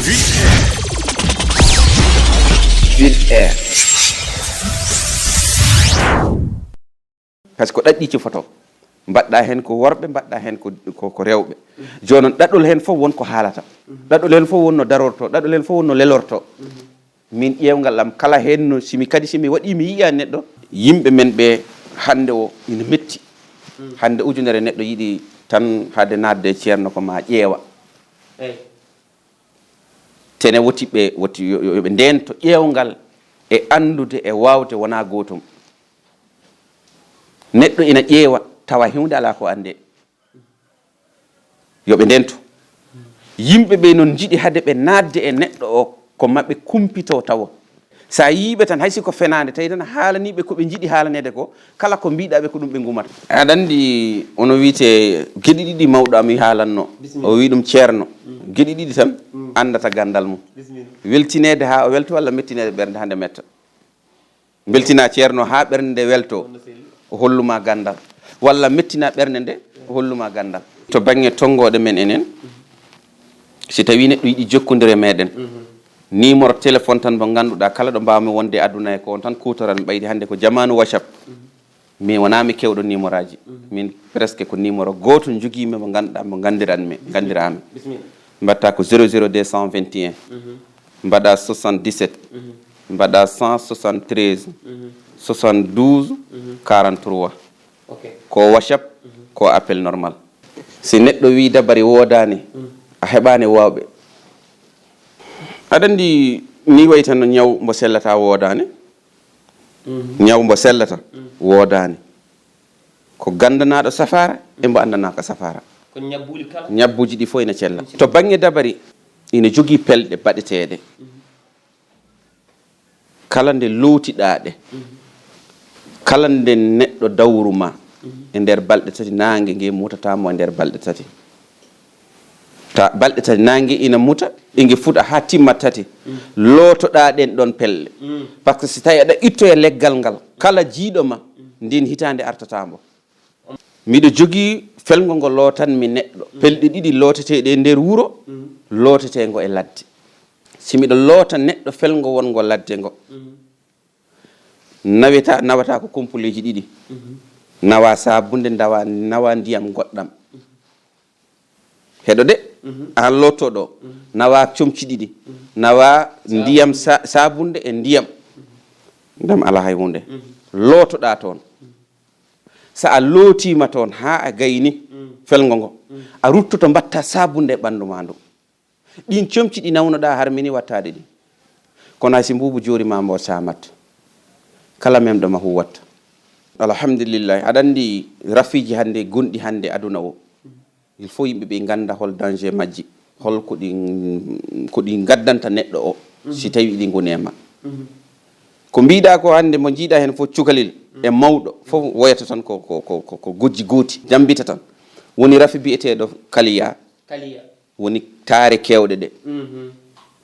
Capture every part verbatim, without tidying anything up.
Vite Air. Par ce que ɗaɗɗi cifoto, mbaɗɗa heen ko worɓe, mbaɗɗa heen ko, ko, ko rewɓe. Jooni noon, ɗaɗol heen fof won ko haalata. Ɗaɗol heen fof won no darorto, ɗaɗol heen fof won no lelorto. Min ƴeewngal am kala heen no, simi kadi, simi waɗi, mi yiya neɗɗo. Yimɓe men ɓe hannde o ina metti. Hannde ujunere neɗɗo yiɗi tan hade naatde e ceerno ko ma ƴeewa. Tene woti ɓe, woti yo, yo, yo ɓe ndeento ƴeewngal e anndude e waawde wonaa gootum. Neɗɗo ina ƴeewa tawa huunde alaa ko annde. Yo ɓe ndeento. Yimɓe ɓe noon njiɗi hade ɓe naatde e neɗɗo o, ko maɓɓe kumpito tawo. So a yii ɓe tan, hay si ko fenaande, tawi tan a haalanii ɓe ko ɓe njiɗi haalaneede ko, kala ko mbiɗa ɓe ko ɗum ɓe ngumata. Aɗa anndi, ono wiyte geɗe ɗiɗi mawɗo am haalanno. Bisimilla. O wi ɗum ceerno. Mm. Geɗe ɗiɗi tan Mm. anndata ganndal mum. Bisimilla. Weltineede haa o welta walla mettineede ɓernde haa nde metta. Mbeltina ceerno haa ɓernde nde welto, o holluma ganndal. Walla mettina ɓernde nde, o holluma ganndal. To bannge tonngooɗe men enen, si tawii neɗɗo yiɗi jokkondir e meɗen, numéro téléphone tan mo ngannduɗaa kala ɗo mbaawmi wonde e aduna he ko on tan kuutoran, ɓayri hannde ko jamaanu WhatsApp. Min wonaa mi keewɗo numéro aji. Min presque ko numéro gooto njogiimi mo ngannduɗaa mo nganndiranmi, nganndirami. Bisimilla. Mbaɗta ko zéro zéro deux cent vingt et un, mbaɗa soixante-dix-sept, mbaɗa cent soixante-treize, soixante-douze, quarante-trois. Ok. Ko WhatsApp, ko appel normal. Si neɗɗo wii dabari woodaani, a heɓaani waawɓe. Aɗa anndi ni wayi tan no ñaw mbo sellata woodaani. Ñaw mbo sellata woodaani. Ko ganndanaaɗo safaara e mbo anndanaaka safaara. Ko ñabbuuli kala. Ñabbuuji ɗi fof ina cella. To bannge dabari, ina jogii pelɗe baɗeteeɗe. Kala nde lootiɗaa ɗe, kala nde neɗɗo dawru ma, e nder balɗe tati naange nge mutata mo e nder balɗe tati. Ta balɗe tati naange ina muta, inge fuɗa haa timma tati. Lootoɗaa ɗen ɗon pelle. Par ce que si tawi aɗa ittoya leggal ngal, kala jiiɗo ma, ndin hitaande artata mbo. Miɗo jogii felngo ngo lootanmi neɗɗo. Pelɗe ɗiɗi looteteeɗe e nder wuro, looteteengo e ladde. Si miɗo loota neɗɗo felngo wonngo ladde ngo, naweta, nawata ko kompoleeji ɗiɗi. Nawa saabunde, ndawa, nawa ndiyam goɗɗam. Heɗo de, aan lootto ɗo, nawa comci ɗiɗi, nawa ndiyam sa-, saabunde e ndiyam. Ndam alaa hay huunde. Lootoɗaa toon. So a lootiima toon haa a gayni felngo ngo, a ruttoto mbatta saabunde e ɓanndu maa ndu. Ɗiin comci ɗi nawnoɗaa harmini wattaade ɗi. Kono hay si mbuubu joori ma mbo saamat, kala memɗo ma huwat. Alhamdulillahi, aɗa anndi rafiiji hannde gonɗi hannde aduna o, il faut yimɓe ɓe ngannda hol danger majji, hol ko ɗi, ko ɗi ngaddanta neɗɗo o, si tawi ɗi ngoni e ma. Ko mbiɗa ko hannde mo njiɗa heen fof cukalel e mawɗo fof woyata tan ko, ko, ko, ko, ko gojji gooti, jammbita tan. Woni rafi biyeteeɗo kaliya. Kaliya. Woni taare keewɗe ɗe.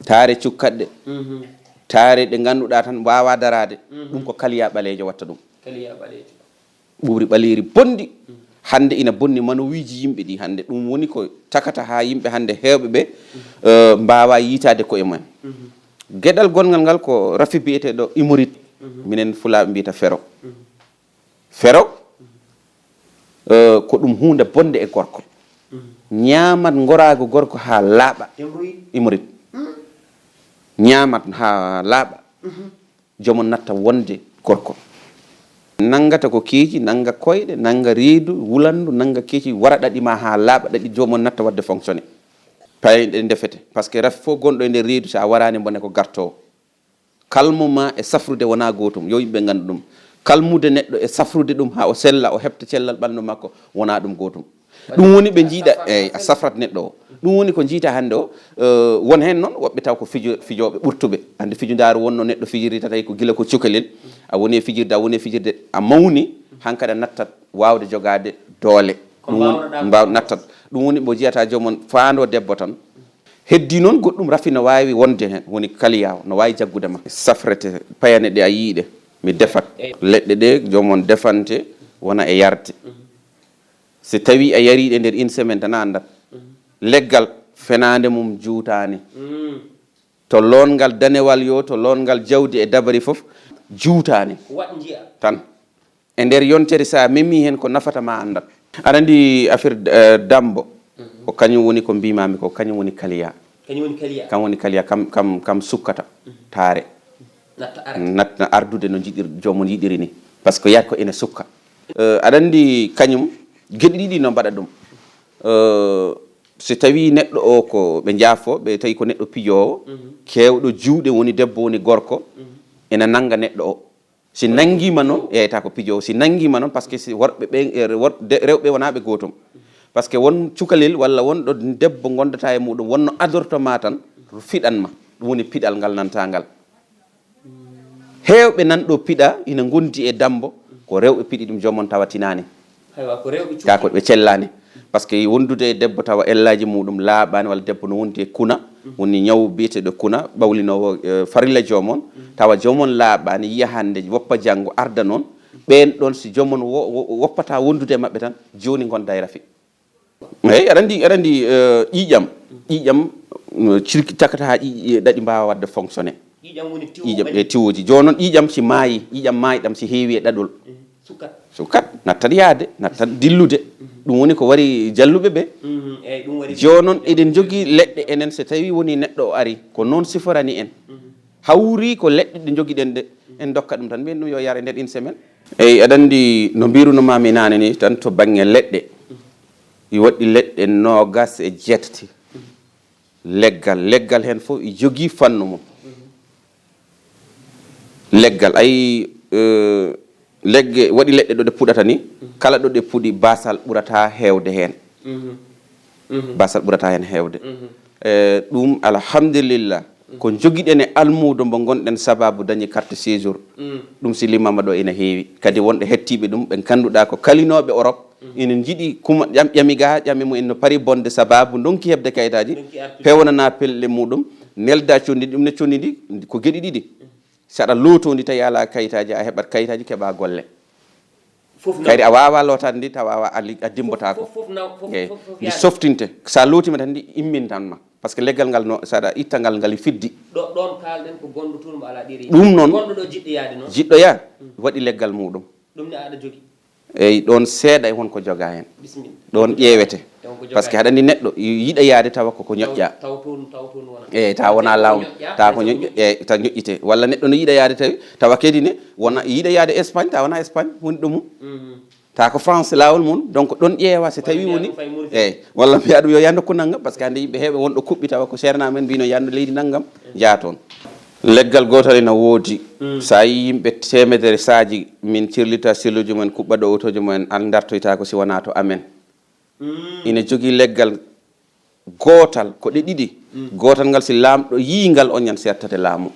Taare cukkaɗɗe. Taare ɗe ngannduɗaa tan mbaawa daraade. Ɗum ko kaliya ɓaleejo watta ɗum. Kaliya ɓaleejo. Ɓuuri ɓaleeri bonndi. Hannde ina bonni manowiiji yimɓe ɗi hannde. Ɗum woni ko takata haa yimɓe hannde heewɓe ɓe, eh, mbaawa yiitaade koye mumen. Geɗal gonngal ngal ko rafi biyeteeɗo imorit. Minen Fulaaɓe mbiyata fero. Fero, eh, ko ɗum huunde bonnde e gorko. Ñaamat ngoraagu gorko haa laaɓa. Imorit. Ñaamat haa laaɓa. Joom on natta wonde gorko. Nanngata ko keeci, nannga koyɗe, nannga reedu, wulandu, nannga keeci, wara ɗaɗi ma haa laaɓa, ɗaɗi joom on natta waɗde fonctionné. Paye ɗe ndefete. Par ce que rafi fof gonɗo e nder reedu, so a waraani mbo ne ko gartoowo. Kalmu ma e safrude wonaa gootum, yo yimɓe nganndu ɗum. Kalmude neɗɗo e safrude ɗum haa o sella, o heɓta cellal ɓanndu makko, wonaa ɗum gootum. Ɗum woni ɓe njiiɗa, eey, a safrat neɗɗo o. Ɗum woni ko njiita hannde o, eh, won heen noon woɓɓe taw ko fijo-, fijooɓe ɓurtuɓe. Anndi fijundaaru wonno neɗɗo fijirde tata ko gila ko cukalel. A woni e fijirde, a woni e fijirde, a mawni, hankadi a nattat waawde jogaade doole. Ko ɗum woni mbaaw-, nattat. Ɗum woni mbo njiyata joom on faando debbo tan. Heddi noon goɗɗum rafi no waawi wonde heen, woni kaliya o, no waawi jaggude ma. Safrete, payane ɗe a yii ɗe, mi defat. Eey. Leɗɗe ɗe, joom on defante, wona e yarde. So tawi a yari ɗe nder une semaine tan a anndat. Leggal, Fenaande mum juutaani. To loonngal danewal yo, to loonngal jawdi e dabari fof juutaani. Waɗ njiya. Tan. E nder yontere, so a memii heen, ko nafata ma anndat. Aɗa anndi affaire, eh, Dammbo, ko kañum woni ko mbiimaami ko, kañum woni kaliya. Kañum woni kaliya. Kam woni kaliya, kam, kam, kam sukkata, taare. Natta arde. Natna ardude no njiɗir-, joomum yiɗiri ni. Par ce que yahat ko ina sukka. Eh, aɗa anndi kañum, geɗe ɗiɗi no mbaɗa ɗum. Eh, so tawii neɗɗo o ko ɓe njaafo, ɓe tawi ko neɗɗo pijoowo, keewɗo juuɗe, woni debbo, woni gorko, ina nannga neɗɗo o. Si nanngiima noon, eeyata ko pijoowo. Si nanngiima noon, par ce que si worɓe ɓe, eh, wor-, de-, rewɓe wonaa ɓe gootum. Par ce que won cukalel walla won ɗo debbo ngondataa e muɗum, wonno adorto ma tan, fiɗan ma. Ɗum woni piɗal ngal nantaa ngal. Heewɓe nan ɗo piɗa, ina ngondi e Dammbo, ko rewɓe piɗi ɗum, joomum tawa tinaani. Haywa, ko rewɓe cuɓɓi. Kaa ko ɓe cellaani. Par ce que wondude e debbo tawa ellaaji muɗum laaɓaani, walla debbo no wondi e kuna, woni ñaw biyeteeɗo kuna, ɓawlinoowo, eh, farilla joomum, tawa joomum laaɓaani, yiya hannde, woppa janngo, arda noon. Ɓeen ɗoon, si joomum wo-, wo-, woppataa wondude e maɓɓe tan, jooni ngonda e rafi. Eey, aɗa anndi, aɗa anndi, eh, ƴiiƴam, ƴiiƴam, no cirki takata haa ƴiiƴe ɗaɗi mbaawa waɗde fonctionné. Ƴiiƴam woni tiwo ƴiiƴam ɓe tiwooji. Jooni noon ƴiiƴam si maayi, ƴiiƴam maayɗam si heewi e ɗaɗol. Sukkat. Sukkat, nattat yaade, nattat dillude. Ɗum woni ko wari jalluɓe ɓe. Mhm, eey, ɗum wari. Jooni noon eɗen njogii leɗɗe enen, so tawii woni neɗɗo o ari, ko noon siforani en. Hawri ko leɗɗe ɗe njogiɗen ɗe, en ndokka ɗum tan, mbiyen ɗum yo yar e nder une semaine. Eey, aɗa anndi no mbiirunomaami naane ni tan to bannge leɗɗe. I waɗi leɗɗe noogas e jeetati. Leggal, leggal heen fof i jogii fannu mum. Leggal, ayi, eh, legge, waɗi leɗɗe ɗo ɗe puɗata ni, kala ɗo ɗe puɗi, basal ɓurata heewde heen. Basal ɓurata heen heewde. Eh, ɗum, alhamdulillah, ko njogiɗen e almuudo mbo ngonɗen sababu dañi carte séjour. Ɗum si limaama ɗo ina heewi. Kadi wonɓe hettiiɓe ɗum, ɓe ngannduɗaa ko kalinooɓe Europe, ina njiɗi kuma ƴam-, ƴami ga, ƴami mo en no pari bonde sababu ndonki heɓde kayitaaji, peewnana pelle muɗum, nelda conndi, ɗum ne conndi ndi, ko geɗe ɗiɗi. So aɗa looto ndi tawi alaa kayitaaji, a heɓat kayitaaji, keɓa golle. Fof naw- Kadi a waawaa lootaade ndi tawa a, a li-, a dimmbotaako. Fof, fof naw-, fof, Eey. Fof, fof Ndi yaade. Softinte. So a lootiima tan ndi immintan ma. Par ce que leggal ngal no, so aɗa itta ngal, ngal fiddi. Ɗo, ɗoon kaalɗen ko gonɗo toon mo alaa ɗiɗi. Ɗum noon, Gonɗo ɗo jiɗɗo yaade noon. Jiɗɗo yaa, waɗi leggal muɗum. Ɗum ne aɗa jogii. Eey, ɗoon seeɗa e won ko jogaa heen. Bisimilla. Ɗoon ƴeewete. E won ko jogaa Par ce que heen. Haɗa anndi neɗɗo yiɗa yaade tawa ko ko ñoƴƴaa. Taw, taw toon, taw toon wona. Eey, tawa wonaa Taw ko laamu. Ñoƴƴaa, Tawa ko taw ñoƴƴa, ñoƴƴaa. Eey, taw ñoƴƴite. Walla neɗɗo no yiɗa yaade tawi, tawa kadi ne wona yiɗa yaade Espagne, tawa wonaa Espagne woni ɗo mum. Mhm. Tawa ko France laawol mum, donc ɗoon ƴeewa so Walla tawi mbiyaa woni. Ɗum fay Mauritanie. Eey, walla mbiyaa ɗum yo yaha nokku nanngam, par ce que hannde yimɓe heewɓe wonɗo kuɓɓi tawa ko seernaaɓe men mbino yaha leydi nanngam, njaha toon. Leggal gootal ina woodi. Mm. So a yii yimɓe teemedere saaji, min cirlita selluuji mumen, kuɓɓa ɗo otooji mumen, an ndartoytaako si wonaa to amen. Mm. Ina jogii leggal gootal, ko ɗe ɗiɗi. Mm. Gootal ngal, si laamɗo yii ngal, oñan seertat e laamu.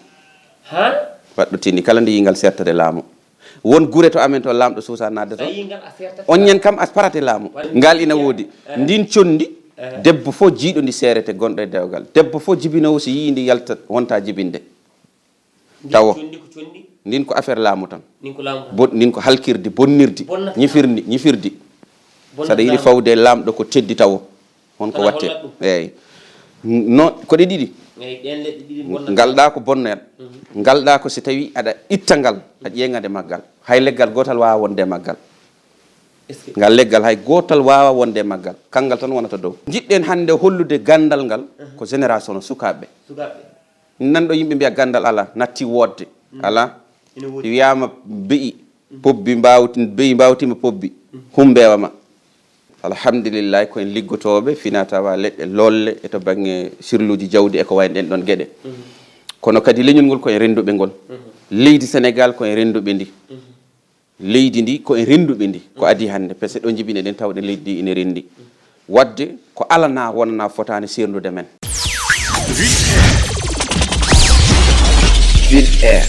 Ha? Waɗɗo tini, kala nde yii ngal seertat e laamu. Won gure to amen to laamɗo suusa naatde to. So yii ngal a seertat e Oñan laamu. Kam a parat e laamu. Walla Ngal ina mbiya, woodi. Eh. Ndin conndi, Eh. Debbo fof jiiɗo ndi seerete gonɗo e dewgal. Debbo fof jibinoowo so yii ndi yalta wonta jibinde. Ndin Tawo. Conndi ko conndi? Ndin ko affaire laamu tan. Ndin ko laamu tan. Bon-, ndin ko halkirdi, bonnirdi, Bonnata. Ñifirdi, ñifirdi. Bonnata Saɗa yiɗi laamu. Fawde e laamɗo ko teddi tawo. Won ko Kana watte. Hollat ɗum? Eey. No, ko ɗe ɗiɗi. Eey, ɗeen leɗɗe ɗiɗi bonnata. Ngal ɗa ko bonnoyat. Mhm. Ngal ɗa ko si tawi aɗa itta ngal, a ƴeeŋat e maggal. Hay leggal gootal waawa wonde e maggal. Est-ce que Ngal leggal hay gootal waawa wonde e maggal. Kanngal tan wonata dow. Njiɗɗen hannde hollude ganndal ngal Mhm. ko génération sukaaɓe. Sukaaɓe. Nan ɗo yimɓe mbiya ganndal alaa, natti woodde. Mm. Alaa. Ina woodi. Wiyaama be'i, pobbi mbaawti, be'i mbaawtiima pobbi. Mm. Hum mbeewa ma. Alhamdulillahi, ko en liggotooɓe fina tawa leɗɗe lolle e to bannge sirluuji jawdi e ko wayi ɗen ɗon geɗe. Mm. Kono kadi leñol ngol ko en rennduɓe ngol. Mm. Leydi Senegaal ko en rennduɓe ndi. Mm. Leydi ndi ko en rennduɓe ndi, ko adii hannde, parce que ɗo njibine ɗen tawɗen leydi ndi ina renndi. Waɗde ko alanaa wonanaa fotaani seerndude men. Vite Air.